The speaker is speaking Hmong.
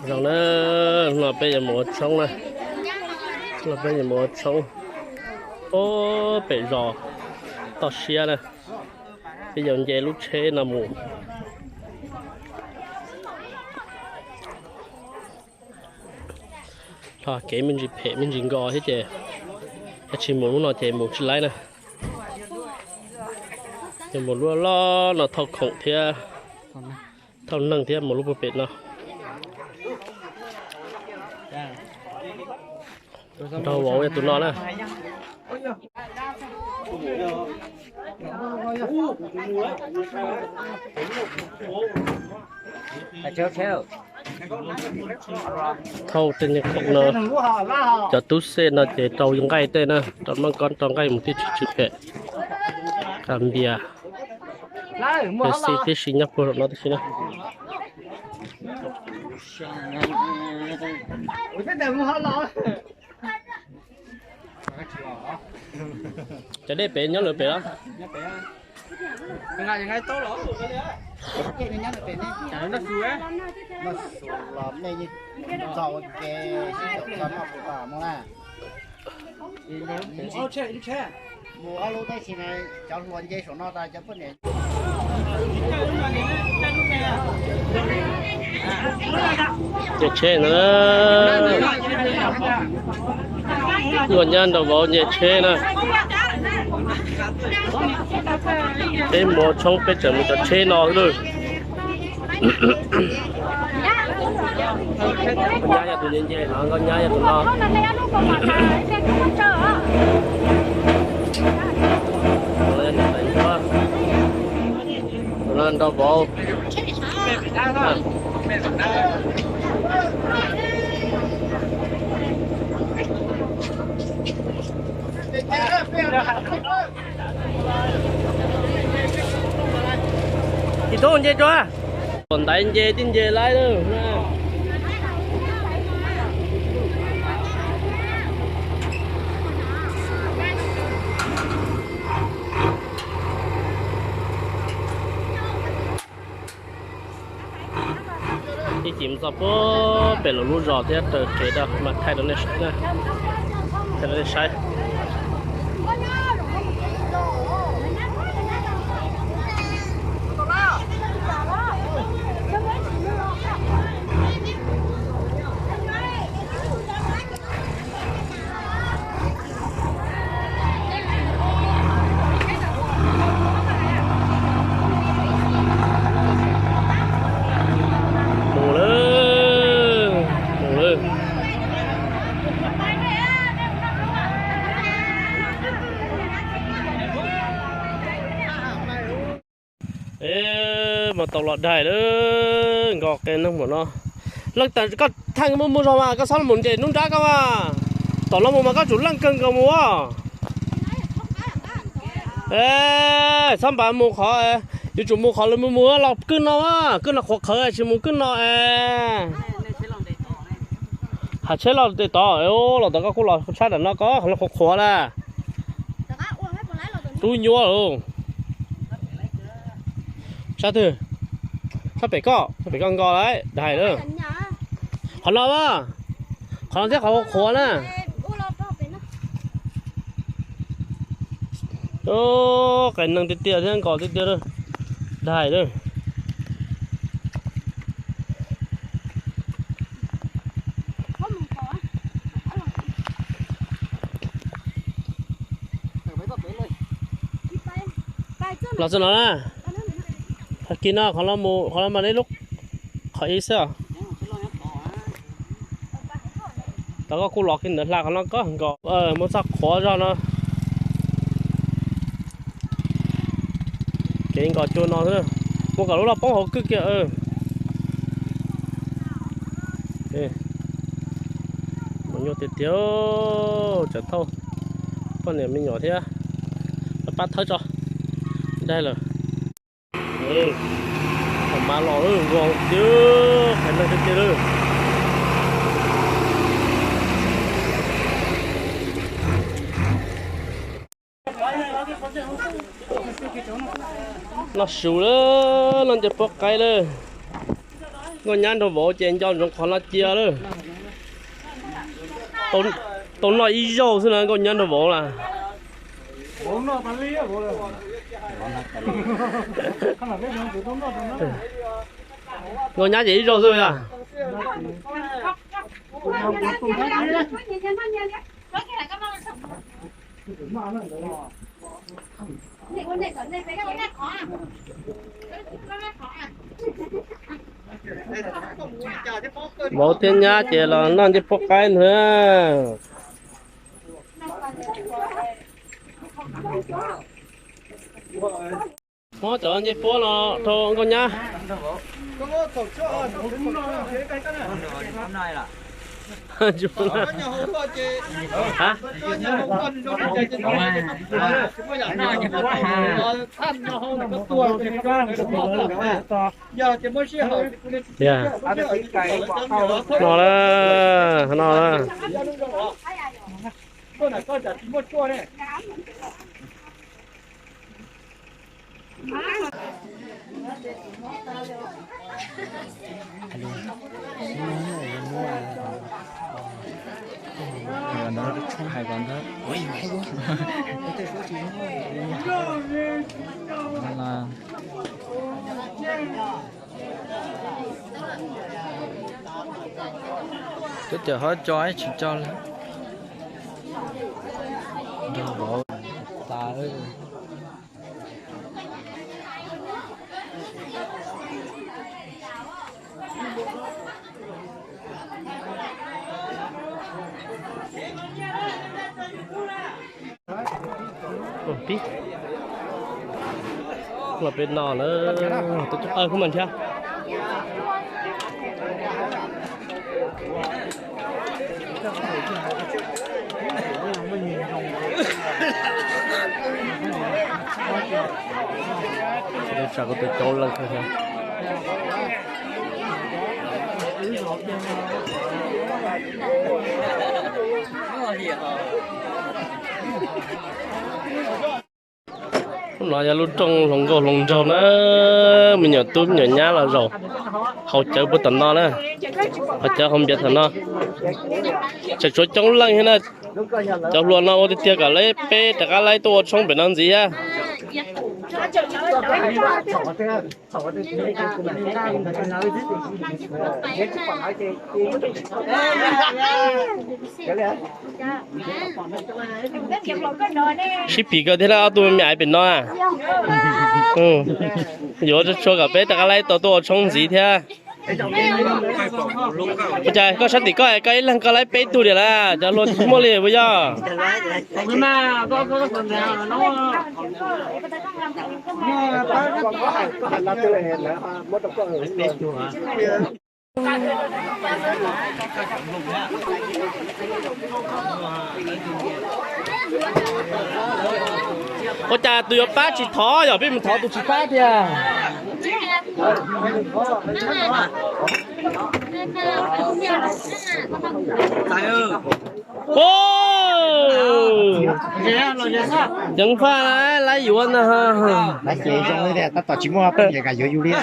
Zoo na, no peb yuav mus ua tshoob na. No peb yuav mus ua tshoob. Ob pem zos toj siab na. Peb yuav nce lub tsheb no mus. Tho kev me ntsis phem me ntsis nkos thiab ces, yog tsis mus lub no ces mus tsis laib na. Ces mus lub loj no thauj khoom thiab, thauj neeg thiab mus lub puag pem no. Nraug vauv yog tus no na. Thauj tej niag khoom no, cov tub xej no ces rau nqaij tej na, rau maj kob rau nqaij mus tib tsis tsis phem. Qas npias, peb xij tib si nyob puag saum no tib si na. Cov dej pem nyob lawv pem los? Nce tsheb no, nkauj nyab nraug vauv nce tsheb na. Peb mus tshoob peb tseem mus cov tsheb no xwb. Nkauj nyab yog tus nce nce no, nkauj nyab yog tus no. Tus no nraug vauv. Tsis tau nce tso. Tus ntaiv nce tib nce laib lawm. Ib chim mus txog puag pem lawv lub zos thiab raws kev rau mas thaij rau nej saib na. Thaij rau nej saib. Mus lawm, mus lawm. Mas tau los daig lawm, nkos qee neeg mus no. Leej twg koj thaij muaj muaj zog mas koj txhob mus nce hnub nrab koj mas. Tom no mus mas koj tsum leej kawg nkaus mus. Txhob npaj mus qhov, yuav tsum mus qhov lawv mus mus los kwj no, kwj no qhuav qhawv tsis mus kwj no es. Hais tsheb los ntes tod, los tod koj kuj los tshab nram no koj qhov no qhuav qhuav na. Tub nyuaj lauj. Sab twg? Sab pem koj, sab pem koj nkos lawm, daig lawm. Qhov no, qhov no thiab qhov qhuav na. Qee neeg tiag tiag thiab nkos tiag tiag, daig lawm. Los txog no na. Tag kis no qhov no mus qhov no mas neb lub qhov ib xwb. Tau koj kuj los kiag ntawd hla qhov no koj nkos mus txog qhuav zog no. Kev nkos cua no xwb, mus kom lub loj poob hauv kwj kiag. Mus nyuaj tiag tiag, tsam thauj poj niam me nyuam thiab. Pab thawb tso, daig lawm. Mam los vau tiag, qhov no tiag tiag lawm. Noj su lawm, noj nce puab qaib lawm. Nkauj nyab nrog vauv ces nco ntsoov qhov no cia lawm. Tau noj ib zaug xwb na nkauj nyab nrog vauv lawm. Nkauj nyab ces ib zaug xwb yog. Vauv thiab nyab ces los noj ncej puab qaib ntag. Muab cov ncej puab no rau nkauj nyab. No na, no na. Cov cawm ho tso ib tsis tso lawm. Nrog vauv tas. Pib los peb no na, tus coj qawj kuj mas thiab. Tsam kuv tus coob leej thiab. Lub no yog lub rooj hluas nkauj hluas nraug na, me nyuam tub me nyuam nyab los zaum haus cawv puag tom no na, haus cawv haus npias tom no. Tseem tshuav coob leej thiab na, cov hluas no ua tiag tiag kom lawv peb rov qab laib tuaj ua tshoob pem no ntxiv thiab. Sib phim kawg thiab na ob tug me me aiv pem no. Yuav tshua kom peb rov qab laib tau tuaj ua tshoob ntxiv thiab. Ua cas koj sab tim koj, koj ib leeg koj laib peb tug diam lawm, cov hluas tsis muaj li puas yog? Ua cas tus yuav pab tsis thov, yog peb mus thov tus tsis pab tiag. Ceev faj, laib yuav ntag. Laib ces zoo li tias tab tom tsis muaj poj niam kam yuav yus li na.